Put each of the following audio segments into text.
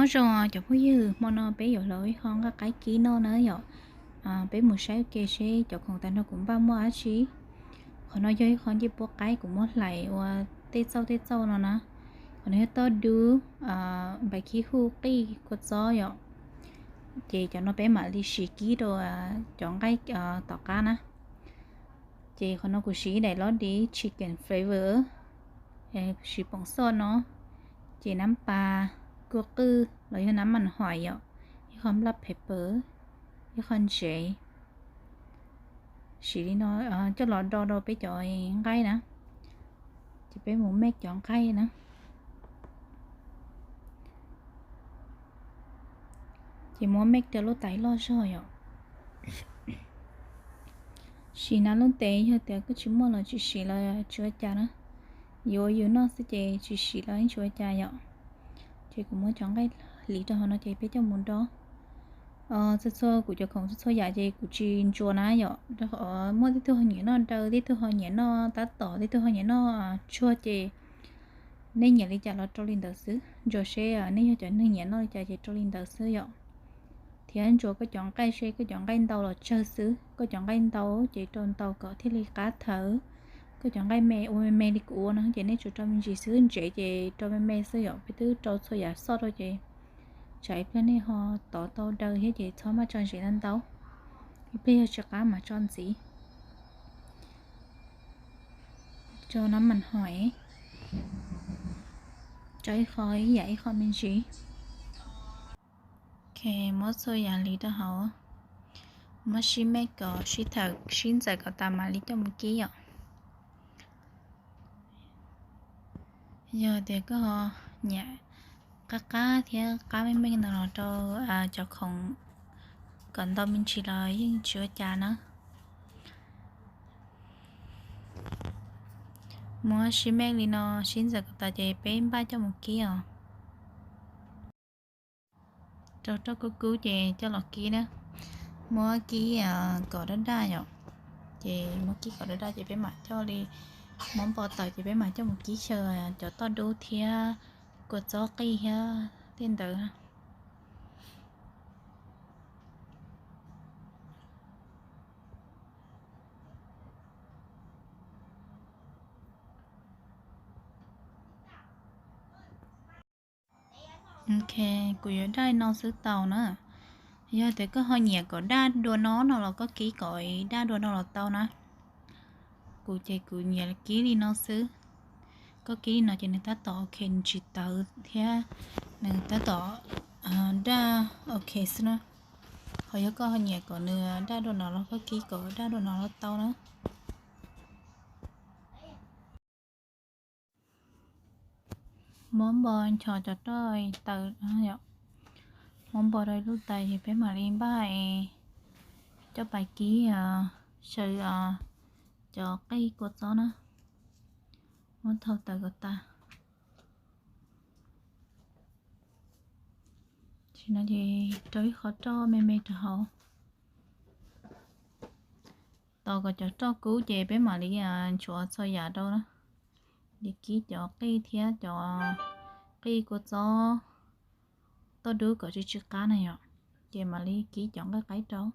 Nyob zoo cov phooj ywg, hmo no peb yuav los ib qho nqaij qaib kib noj na yom. Peb mus saib ua ke seb cov khoom tag nrho kuv npaj muaj dab tsi. Qhov no yog ib qho ncej puab qaib kuv muab hlais ua tej txauj tej txauj no na. Qhov no yog toj dub, npais khib huj, qij, kua txob yom. Ces cov no peb mam li siv kib rau cov nqaij tom qab na. Ces qhov no kuv siv ib daim lov div chicken flavor, siv poom xoj no, ces nab pas, kua qwj los yog nab mas hais yom, ib qho black pepper, ib qho ntsev. Siv li no coj los do rau peb cov nqaij na. Ces peb mus make cov nqaij na. Ces muab make rau lub tais loj zog yom. Siv nab lub tes, yog tias koj tsis muaj los tsis siv los tsis ua cas na. Yuav yus noj xwb ces tsis siv los yeej tsis ua cas yom. Ces kuv muab cov nqaij hliv rau hauv no ces peb coj mus do. Txhua txhua kuv cov khoom txhua txhua yam ces kuv tsis ntsuas na yom, rau qhov muaj tej tug ho nyiam noj daw, tej tug ho nyiam noj tab tom, tej tug ho nyiam noj tsuag ces nej nyiam li cas los rau li ntawd xwb. Ntsuas seb nej yog cov neeg nyiam noj li cas ces rau li ntawd xwb yom. Thiab ntsuas koj cov nqaij seb koj cov nqaij ntau los tsawg xwb, koj cov nqaij ntau ces rau ntau kom thiaj li qab thawv. Koj cov nqaij me ua me me li kuv ua no ces nej tsuas rau me ntsis xwb, ntsev ces rau me me xwb yom, peb twb rau txhua yam xoj rau ces tsam ib pliag nej ho tov tau daw thiab ces txhob maj tso ntsev ntau ntau, ib pliag yog tsis qab mas tso ntxiv. Tso nab mas hais, tso ib qho ib yam ib qho me ntsis. Ok, muab txhua yam hliv rau hauv, muab sib make kom sib thawm sib ntxaws kom tas mam li coj mus kib yom. Yog tias koj ho nyiam qab qab thiab qab meej meej no los rau cov khoom kom ntau me ntsis los yeej tsis ua cas na. Muab sib make li no sib ntxaws kom tas ces peb npaj coj mus kib os. Rau roj kub kub ces coj los kib na. Muab kib kom daj daj yom. Ces muab kib kom daj daj ces peb mam coj li, muab npo tawm ces peb mam coj mus kib xyaw cov toj dub thiab kua txob qij thiab tej ntawd. Ok, kuv yuav daj no xwb tau na. Yog tias koj ho nyiam kom daj dua no no los koj kib kom daj dua no los tau na. Kuv ces kuv nyiam kib li no xwb. Koj kib li no ces nws tab tom ok, nws tsis tawv thiab nws tab tom daj ok xwb na. Ho yog koj ho nyiam kom nws daj dua no los koj kib kom daj dua no los tau na. Muab npo nchos cov roj taws, muab npo rau ib lub tais es peb mam li npaj coj pais kib xyaw cov qij kua txob na. Muab thau taws kom tas. Tam sim no ces rau ib qho roj me me rau hauv. Tos kom cov roj kub ces peb mam li nchuav txhua yam rau na. Li kib cov qij thiab cov qij kua txob toj dub kom tsw tsw qab na yom, ces mam li kib cov nqaij qaib rau.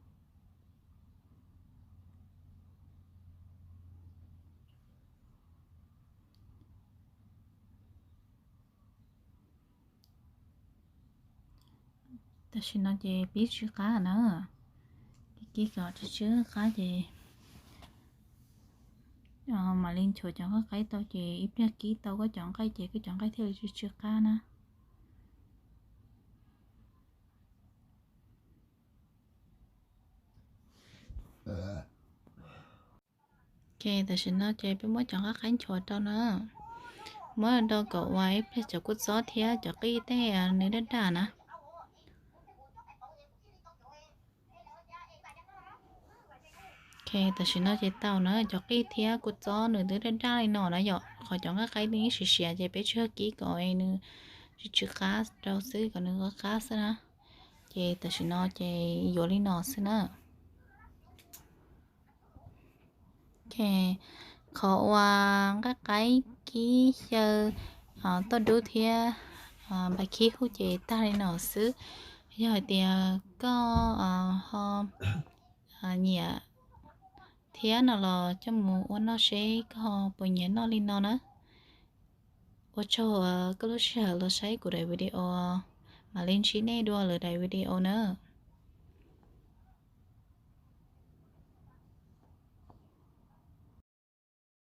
Tam sim no ces pib tsw qab na. Kib kom tsw tsw qab ces mam li nchuav cov nqaij qaib tau ces ib pliag kib tau koj cov nqaij ces koj cov nqaij thiaj li tsw tsw qab na. Ok, tam sim no ces peb muab cov nqaij qaib nchuav rau na. Muab rau kom ua ib pliag cov kua txob thiab cov qij tej nws daj daj na. Ok, tam sim no ces tau na, cov qij thiab kua txob nws twb daj daj li no na yom, qhov cov nqaij qaib nws siav siav ces peb tsuas kib kom nws tsw tsw qab rau xwb, kom nws qab qab xwb na. Ces tam sim no ces yuav li no xwb na. Ok, qhov uas nqaij qaib kib xyaw toj dub thiab Npaj khib hub ces tag li no xwb. Yog hais tias koj ho nyiam thiab no los coj mus ua noj seb koj ho puas nyiam noj li no na. Ua tsaug koj lub sij hawm los saib kuv daim video, mam li ntsib nej dua lwm daim video na.